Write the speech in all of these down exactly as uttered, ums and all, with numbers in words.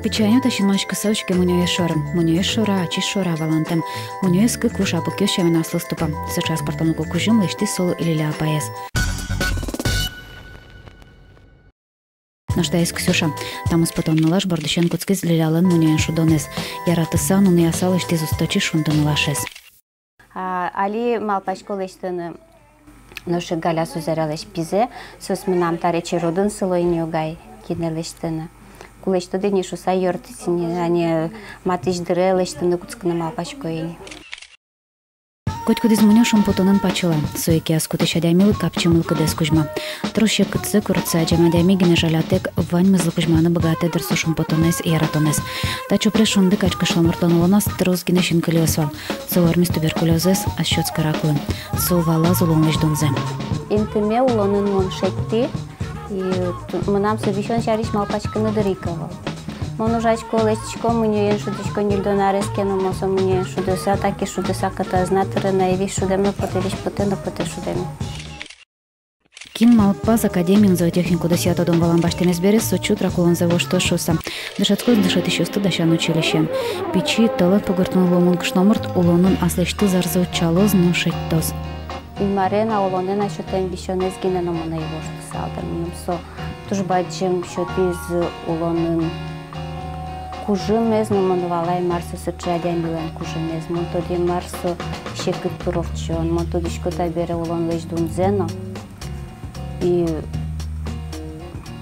Пичи анют синмаськыса учке мунёез шоры. Мунёез шоры — ачиз шоры, валантэм. Мунёез кык вуж апукъёс сямен аслыз тупа. Сыӵе аспӧртэмлыко кузьым лэсьтӥз солы Лиля апаез. Нош таиз Ксюша. Тамыз потон нылаш бордысен кутскиз Лилялэн мунёен шудонэз. Яратыса, нуныяса лэсьтӥз усточи шунды нылашез. А, али малпасько лэсьтыны нош ик Галя сузэрелэсь пизэ, соос мынам таре черодын сыло ини, огай, кинэ лэсьтыны. Ку лэсьтод ини шуса, ёртӥз ини, ани матысь дыре лэсьтыны кутскыны малпасько ини. Котькудӥз мунё шумпотонэн пачыла. Со ик ас кутӥсь адямилы капчи мылкыдэз кузьма. Трос секытсэ, курытсэ адӟем адями гинэ жалятэк, ваньмызлы кузьманы быгатэ дыр со шумпотонэз, яратонэз. Та чупрес шунды кадь кышномуртлэн улоназ трос гинэ синкылиос вал. Со вормиз туберкулёзэз ас сётскы раклы. Со валаз улонлэсь дунзэ. Интыме улонын мон шедьтӥ, и т-, мынам со висён сярысь малпаськыны дыр ик ӧвӧл. Мон ужасько, лэсьтӥсько, мунёен шудӥсько, ньыльдон арес ке но мон со мунёен шудыса, таки шудыса кӧтэ ӧз на тыры на, и весь шудэм но потэ, весь потэ но потэ шудэм. Кин малпаз, академиын зоотехник удысъя тодон-валан басьтэмез бере, со чутрак улонзэ воштоз шуса. Дышетскоз дышетӥсьёсты дасян училищеын. Пичи, талант погыртыны луэмын кышномурт улонын аслэсьтыз арзэ утчалоз но шедьтоз. Инмарен-а, улонэн-а сётэм висёнэз гинэ но мон ӧй воштысал дыр. Мыным со туж бадӟым сётӥз улонын кужымез, но мон валай, мар со сыӵе адямилэн кужымез. Мон тодӥ, мар со секыт, туровчон. Мон тодӥсько табере улонлэсь дунзэ но. И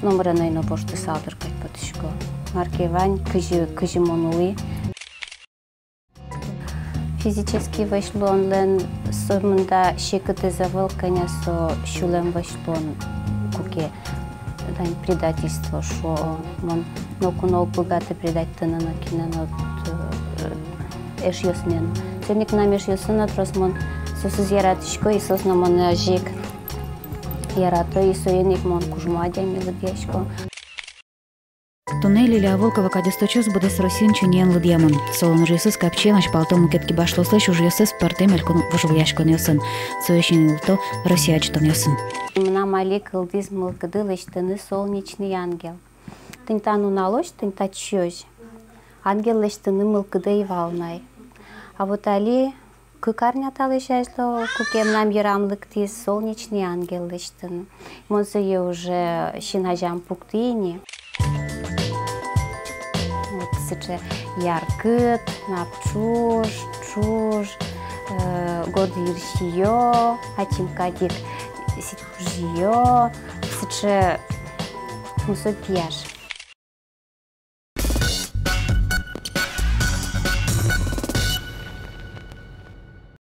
номыре но ӧй но воштысал дыр кадь потӥсько. Мар ке вань, кызьы, кызьы мон улӥ. Физический вӧсь луонлэн со мында секытэз ӧвӧл, кӧня со сюлэм вӧсь луон, куке, тань, предательство шуо. Мон ноку но уг быгаты предатьтыны нокинэ но, э, эшъёсме но. Соин ик мынам эшъёсы но трос, мон соосыз яратӥсько, и соос но монэ озьы ик ярато, и соин ик мон кужмо адями лыдъясько. Туннэ Лилия Волкова кадь усточиос быдэс Россиын чиньыен лыдъямын. Солэн ужъёсыз капчиен азьпалто мукет кибашлыослэсь ужъёссэс пӧртэм элькун вожвылъяськонъёсын. Сое синйылто Россия адӟытонъёсын. Мынам али кылдӥз мылкыды лэсьтыны солнечный ангел. Тӥни та нуналозь, тӥни татчозь ангел лэсьтыны мылкыды ӧй вал на. А вот али кык арня талэсь азьло, куке мынам йырам лыктӥз солнечный ангел лэсьтыны. Мон сое уже син азям пуктӥ ини. Вот сыӵе яркыт, нап ӵуж, ӵуж, э, горд йырсиё, ачим кадь ик сӥть пужыё, сыӵе мусо пияш.